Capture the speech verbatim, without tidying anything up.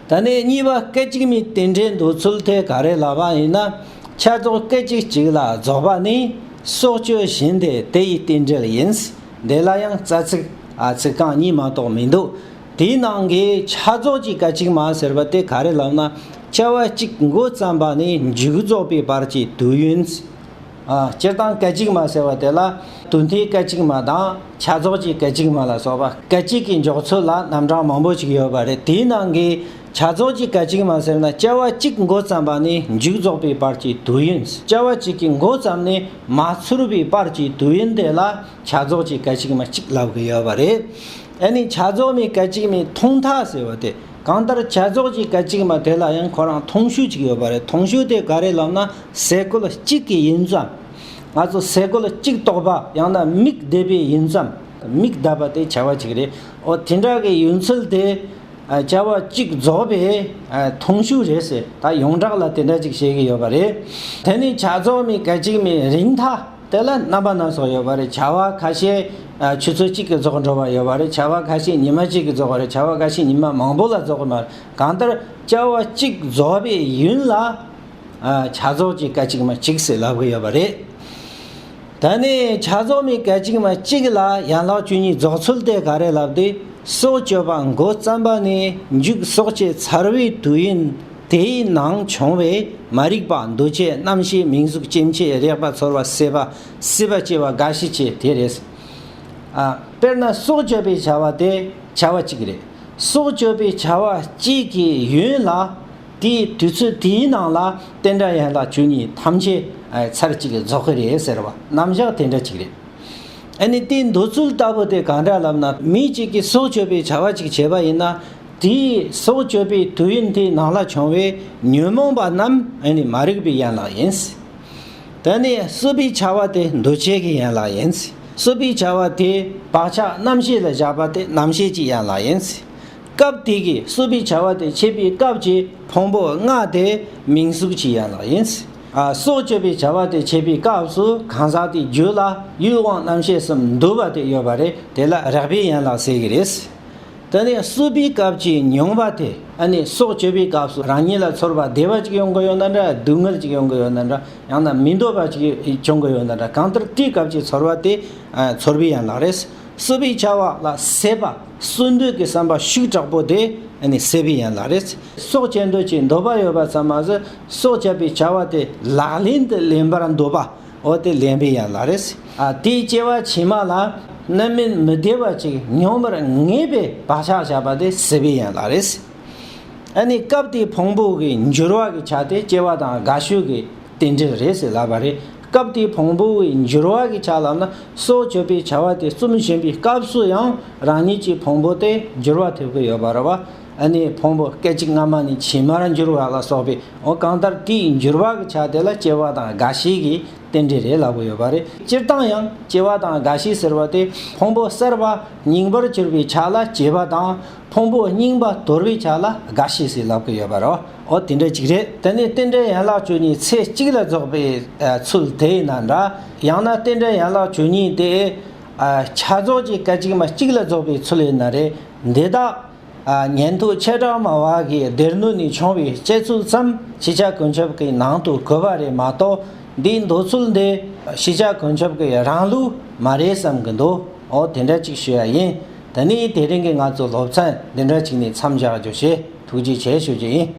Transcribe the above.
ད་ནི་གཉིས་པ་སྐད་ཅིག་མའི་རྟེན་འབྲེལ་འདོད་ཚུལ་དེ་ག་རེ་ལབ་པ་ཡིན་ན། ཆ་རྫོགས་སྐད་ཅིག་གཅིག་ལ་རྫོགས་པ་ནི་སྲོག་གཅོད་བཞིན་ཏེ་དེ་ཡི་རྟེན་འབྲེལ་ཡིན། འདི་ལ་ཡང་རྩ་ཚིག་ཨ་ཚིག་རྐང་གཉིས་མ་གཏོགས་མི་འདུག་དེའི་ནང་གི་ཆ་རྫོགས་ཀྱི་སྐད་ཅིག་མ་ཟེར་བ་དེ་ག་རེ་ལབ་ན། བྱ་བ་གཅིག་འགོ་བརྩམས་པ་ནི་མཇུག་རྫོགས་པའི་བར་གྱི་དུས་ཡུན། ཨ། སྤྱིར་བཏང་སྐད་ཅིག་མ་ཟེར་བ་དེ་ལ་དུས་མཐའི་སྐད་ཅིག་མ་དང་ཆ་རྫོགས་ཀྱི་སྐད་ཅིག་མ་ལ་སོགས་པ་སྐད་ཅིག་གི་འཇོག་ཚུལ་ལ་རྣམ་གྲངས་མང་པོ་ཞིག་ཡོད་པ་རེད། དེའི་ནང་གི་ཆ་རྫོགས་ཀྱི་སྐད་ཅིག་མ་ཟེར་ན། བྱ་བ་གཅིག་འགོ་བརྩམས་པ་ནས་མཇུག་རྫོགས་པའི་བར་གྱི་དུས་ཡུན། བྱ་བ་གཅིག་གི་འགོ་བརྩམས་ནས་མ་ཚར་བའི་བར་གྱི་དུས་ཡུན་དེ་ལ་ཆ་རྫོགས་ཀྱི་སྐད་ཅིག་མ་གཅིག་ལབ་གི་ཡོད་པ་རེད། ཨ་ནི་ཆ་རྫོགས་མའི་སྐད་ཅིག་མའི་ཐུང་མཐའ་ཟེར་བ་དེ། གང་ལྟར་ཆ་རྫོགས་ཀྱི་སྐད་ཅིག་མ་དེ་ལ་ཡང་ཁོ་རང་ཐུང་ཤོས་ཅིག་ཡོད་པ་རེད། ཐུང་ཤོས་དེ་ག་རེ་ལབ་ན། ཟས་གོས་གཅིག་གི་ཡུན་ཙམ། ང་ཚོ་ཟས་གོས་གཅིག་གཏོགས་པ་ཡང་ན་མིག་བསྡད་པའི་ཡུན་ཙམ། མིག་བསྡད་པ་དེ་བྱ་བ་གཅིག་རེད། འོ་དེ་འདྲ་གི་ཡུན་ཚད་དེ། ཨ། བྱ་བ་གཅིག་རྫོགས་པའི་ཨ་ཐུང་ཤོས་རེད་ཟེར། ད་ཡོངས་གྲགས་ལ་དེ་འདྲ་ཅིག་བཤད་ཀྱི་ཡོད་པ་རེད། དེ་ནི་ཆ་རྫོགས་མའི་སྐད་ཅིག་མའི་རིང་མཐའ་དེ་ལ་རྣམ་པ་སྣ་ཚོགས་ཡོད་པ་རེད། བྱ་བ་ཁ་ཤས་ཨ་ཆུ་ཚོད་གཅིག་གིས་རྫོགས་འགྲོ་བ་ཡོད་པ་རེད། བྱ་བ་ཁ་ཤས་ཉི་མ་གཅིག་གིས་རྫོགས་པ་རེད། བྱ་བ་ཁ་ཤས་ཉི་མ་མང་པོ་ལ་རྫོགས་པ་མ་རེད། གང་ལྟར་བྱ་བ་གཅིག་རྫོགས་པའི་ཡུན་ལ་ཨ་ཆ་རྫོགས་ཀྱི་སྐད་ཅིག་མ་གཅིག་ཟེར་ལབ་གི་ཡོད་པ་རེད། ད་ནི་ཆ་རྫོགས་མའི་སྐད་ཅིག་མ་གཅིག་ལ་ཡན་ལག་བཅུ་གཉིས་རྫོགས་ཚུལ་དེ་ག་རེ་ལབ་དུས། སྲོག་གཅོད་པ་འགོ་བརྩམས་པ་ནས་མཇུག་སྲོག་བཅད་ཚར་བའི་དུས་ཡུན་དེའི་ནང་བྱུང་བའི་མ་རིག་པ། འདུ་བྱེད། རྣམ་ཤེས། མིང་གཟུགས། སྐྱེ་མཆེད། རེག་པ། ཚོར་བ། སྲེད་པ། སྲིད་པ་སྐྱེ་བ། རྒ་ཤི་བཅས་དེ་རེད། ཨ། དཔེར་ན་སྲོག་གཅོད་པའི་བྱ་བ་དེ་བྱ་བ་གཅིག་རེད། སྲོག་གཅོད་པའི་བྱ་བ་གཅིག་གི་ཡུན་ལ། དེའི་དུས་ཚོད་དེའི་ནང་ལ་རྟེན་འབྲེལ་ཡན་ལག་བཅུ་གཉིས་ཐམས་ཅད་ཨ་ཚར་གཅིག་རྫོགས་ཀྱི་རེད་ཟེར་བ་རྣམ་གཞག་དེ་འདྲ་གཅིག་རེད། ཨ་ནི་དེའི་འདོད་ཚུལ་ལྟ་བུ་དེ་གང་འདྲ་ལབ་ན། མི་གཅིག་གིས་སྲོག་གཅོད་པའི་བྱ་བ་གཅིག་བྱས་པ་ཡིན་ན། དེའི་སྲོག་གཅོད་པའི་དུས་ཡུན་དེའི་ནང་ལ་བྱུང་བའི་ཉོན་མོངས་པ་རྣམས་ཨ་ནི་མ་རིག་པའི་ཡན་ལག་ཡིན། དེ་ནས་གསོད་པའི་བྱ་བ་དེ་འདུ་བྱེད་ཀྱི་ཡན་ལག་ཡིན། གསོད་པའི་བྱ་བ་དེ་བག་ཆགས་རྣམ་ཤེས་ལ་བཞག་པ་དེ་རྣམ་ཤེས་ཀྱི་ཡན་ལག་ཡིན། སྐབས་དེ་གི་གསོད་པའི་བྱ་བ་དེ་བྱེད་པའི་སྐབས་ཀྱི་ཕུང་པོ་ལྔ་དེ་མིང་གཟུགས་ཀྱི་ཡན་ལག་ཡིན། ཨ། སྲོག་གཅོད་པའི་བྱ་བ་དེ་བྱེད་པའི་སྐབས་སུ་གང་ཟག་དེའི་རྒྱུད་ལ་ཡུལ་དབང་རྣམ་ཤེས་གསུམ་འདུས་པ་དེ་ཡོད་པ་རེད། དེ་ལ་རེག་པའི་ཡན་ལག་ཟེར་གྱི་རེད། དེ་ནས་གསོད་པའི་སྐབས་ཀྱི་མྱོང་བ་དེ། ཨ་ནི་སྲོག་གཅོད་པའི་སྐབས་སུ་རང་ཉིད་ལ་ཚོར་བ་བདེ་བ་ཅིག་ཡོང་གི་ཡོད་ན་འདྲ། སྡུག་བསྔལ་ཅིག་ཡོང་གི་ཡོད་ན་འདྲ། ཡང་ན་མི་འདོད་པ་ཅིག་བྱུང་གི་ཡོད་ན་འདྲ། གང་ལྟར་དེའི་སྐབས་ཀྱི་ཚོར་བ་དེ་ཨ་ཚོར་བའི་ཡན་ལག་རེད། གསོད་པའི་བྱ་བ་ལ་སྲེད་པ། གསོད་འདོད་ཀྱི་བསམ་པ་ཤུགས་དྲག་པོ་དེ་ཨ་ནི་སྲེད་པའི་ཡན་ལག་རེད། སྲོག་བཅད་འདོད་ཀྱི་འདོད་པ་ཡོད་པ་ཙམ་མ་ཟད། སྲོག་བཅད་པའི་བྱ་བ་དེ་ལག་ལེན་དུ་ལེན་པར་འདོད་པ། འོ་དེ་ལེན་པའི་ཡན་ལག་རེད། ཨ། དེའི་སྐྱེ་བ་ཕྱི་མ་ལ་རྣམ་སྨིན་མི་བདེ་བ་ཅིག་མྱོང་བར་ངེས་པའི་བག་ཆགས་བཞག་པ་དེ་སྲེད་པའི་ཡན་ལག་རེད། ཨ་ནི་སྐབས་དེའི་ཕུང་པོ་གི་འགྱུར་བ་གི་ཆ་དེ་སྐྱེ་བ་དང་རྒ་ཤི་གི་རྟེན་འབྲེལ་རེད་ཟེར་ལབ་པ་རེད། སྐབས་དེའི་ཕུང་པོ་གི་འགྱུར་བ་གི་ཆ་ལབ་ན། སྲོག་གཅོད་པའི་བྱ་བ་དེ་རྩོམ་བཞིན་པའི་སྐབས་སུ་ཡང་རང་ཉིད་ཀྱི་ཕུང་པོ་དེ་འགྱུར་བ་ཐེབས་ཀྱི་ཡོད་པ་རེད་བ། ཨ་ནི་ཕུང་པོ་སྐད་ཅིག་སྔ་མ་ནས་ཕྱི་མར་འགྱུར་བ་ལ་སོགས་པའི། འོ་གང་ལྟར་དེའི་འགྱུར་བ་གི་ཆ་དེ་ལ་སྐྱེ་བ་དང་རྒ་ཤི་གི་རྟེན་འབྲེལ་རེད་ལབ་ཀྱི་ཡོད་པ་རེད། སྤྱིར་བཏང་ཡང་སྐྱེ་བ་དང་རྒ་ཤི་ཟེར་བ་དེ་ཕུང་པོ་གསར་པ་རྙིང་པར་གྱུར་པའི་ཆ་ལ་སྐྱེ་བ་དང་། ཕུང་པོ་རྙིང་པ་དོར་བའི་ཆ་ལ་རྒ་ཤི་ཟེར་ལབ་ཀྱི་ཡོད་པ་རེད། འོ་དེ་འདྲ་ཅིག་རེད། དེ་ནས་རྟེན་འབྲེལ་ཡན་ལག་བཅུ་གཉིས་ཚེ་གཅིག་ལ་རྫོགས་པའི་ཨ་ཚུལ་དེ་ཡིན་ན་འདྲ། ཡང་ན་རྟེན་འབྲེལ་ཡན་ལག་བཅུ་གཉིས་དེ་ཨ་ཆ་རྫོགས་ཀྱི་སྐད་ཅིག་མ་གཅིག་ལ་རྫོགས་པའི་ཚུལ་ཡིན་ན་རེད། འདི་དག་ཨ་ཉན་ཐོས་བྱེ་བྲག་སྨྲ་བ་གི་སྡེ་སྣོད་ནས་བྱུང་བའི་དཔྱད་ཚུལ་ཙམ་ཤེས་བྱ་ཀུན་ཁྱབ་ཀྱི་ནང་དུ་གོ་བ་རེད་མ་གཏོགས། འདིའི་འདོད་ཚུལ་འདི་ཤེས་བྱ་ཀུན་ཁྱབ་ཀྱི་རང་ལུགས་མ་རེད་བསམ་གྱི་འདུག་འོ་དེ་འདྲ་ཅིག་ཞུ་ཡ་ཡིན། ད་ནི་དེ་རིང་གི་ང་ཚོའི་སློབ་ཚན་འདི་འདྲ་ཅིག་ནས་མཚམས་བཞག་རྒྱུ་བྱེད། ཐུགས་རྗེ་ཆེ་ཞུ་རྒྱུ་ཡིན།